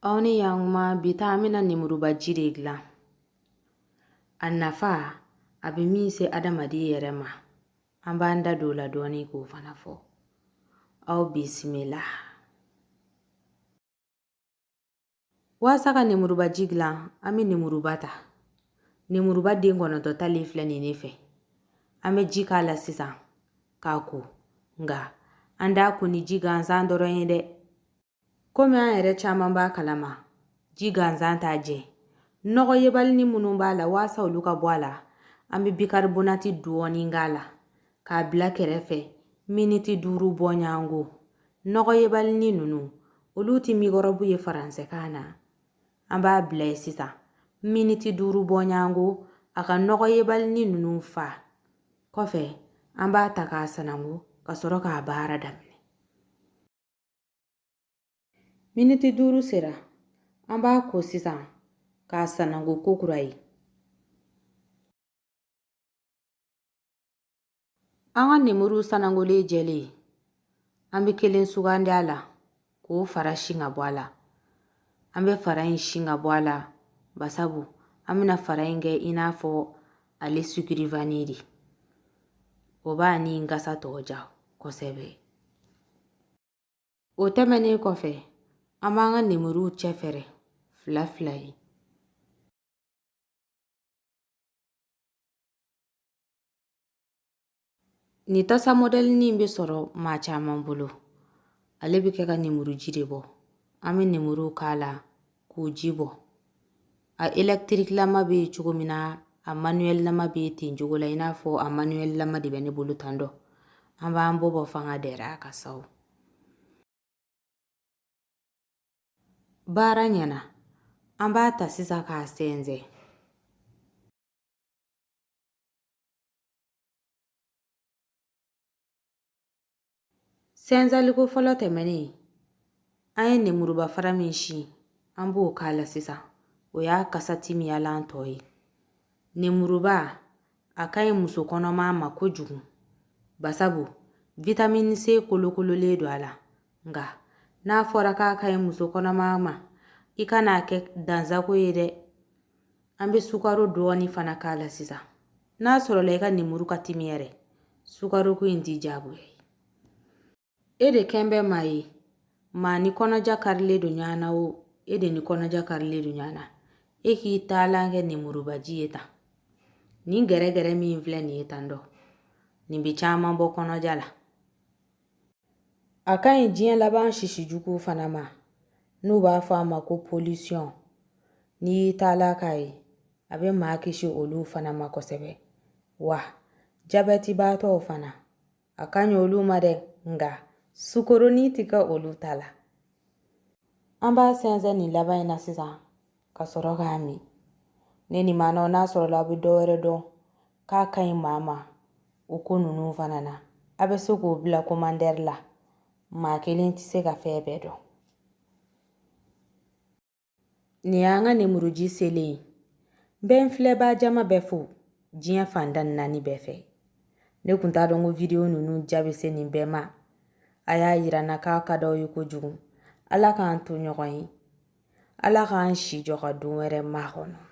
Aw ni yankuma, bi ta an bɛna nemurubaji de dilan. A nafa, a bɛ min se adamaden yɛrɛ ma, an b'an da don o la dɔɔni k'o fana fɔ. Aw bisimila. Waasa ka nemurubaji dilan, an bɛ nemuruba ta. Nemuruba den 9 talen filɛ nin ne fɛ. An bɛ ji k'a la sisan k'a ko, nka an t'a ko ni ji gansan dɔrɔn ye dɛ. Komi an yɛrɛ caman b'a kalama, ji gansan t'a jɛ. Nɔgɔ yebalini minnu b'a la, waasa olu ka bɔ a la, an bɛ bikaribonati dɔɔni k'a la k'a bila kɛrɛfɛ miniti 5 bɔɲɔgɔnko. Nɔgɔ yebalini ninnu, olu tɛ mikɔrɔbu ye faransɛkan na. An b'a bila yen sisan miniti 5 bɔɲɔgɔnko, a ka nɔgɔ yebalini ninnu fa. Kɔfɛ an b'a ta k'a sanango ka sɔrɔ k'a baara daminɛ. Miniti 5 sera, an b'a ko sisan k'a sanango kokura ye. An ka nemuru sanangolen jɛlen, an bɛ kelen sugandi a la k'o fara sin ka bɔ a la. An bɛ fara in sin ka bɔ a la basabu an bɛna fara in kɛ i n'a fɔ ale sukiri vani de. O b'a ni kasa tɔ ja kosɛbɛ. O tɛmɛnen kɔfɛ, an b'an ka nemuruw cɛfɛrɛ fila fila ye. Nin tasa mɔdɛlinin bɛ sɔrɔ maa caman bolo. Ale bɛ kɛ ka nemuruji de bɔ. An bɛ nemuruw k'a la k'u ji bɔ. A elɛkitirikilama bɛ yen cogo min na, a manuwɛlilama bɛ yen ten cogo la, i n'a fɔ a manuwɛlilama de bɛ ne bolo tan dɔ. An b'an bɔ bɔ fanga dɛrɛ a kan sa o. Baara ɲɛna, an b'a ta sisan k'a sɛnsɛn. Sɛnsɛnliko fɔlɔ tɛmɛnen, an ye nemuruba fara min sin, an b'o k'a la sisan. O y'a kasa timiyalan tɔ ye. Nemuruba, a ka ɲi muso kɔnɔma ma kojugu, basabu vitamini C kolokololen don a la. Nka n'a fɔra k'a ka ɲi muso kɔnɔma ma, i kan'a kɛ dansago ye dɛ. An bɛ sukaro dɔɔni fana k'a la sisan. N'a sɔrɔla i ka nemuru ka timi yɛrɛ, sukaro ko in t'i diyagoya ye. E de kɛn bɛ maa ye, maa ni kɔnɔja karilen don ɲɔgɔn na o, e de ni kɔnɔja karilen don ɲɔgɔn na, e k'i taalan kɛ nemurubaji ye tan. Nin gɛrɛgɛrɛ min filɛ nin ye tan dɔ, nin bɛ caman bɔ kɔnɔja la. A ka ɲi diɲɛ laban sisi jugu fana ma, n'u b'a fɔ a ma ko pollution. N'i y'i taalan k'a ye, a bɛ maa kisi olu fana ma kosɛbɛ. Wa jabɛtibaatɔw fana, a ka ɲi olu ma dɛ, nka sukoroni tɛ kɛ olu ta la. An b'a sɛnsɛn nin laban in na sisan ka sɔrɔ k'a min. Ne ni maanaw, n'a sɔrɔla aw bɛ dɔ wɛrɛ dɔn k'a ka ɲi maa ma o ko ninnu fana na, a bɛ se k'o bila commentaire la. Maa kelen tɛ se ka fɛn bɛɛ dɔn. Nin y'an ka nemuruji selen ye. N bɛ n filɛbaa jama bɛɛ fo diɲɛ fan tan ni naani bɛɛ fɛ. Ne kun t'a dɔn ko video ninnu ja bɛ se nin bɛɛ ma. A y'a yira n na k'a ka d'aw ye kojugu. Ala k'an to ɲɔgɔn ye. Ala k'an si jɔ ka don wɛrɛ makɔnɔ.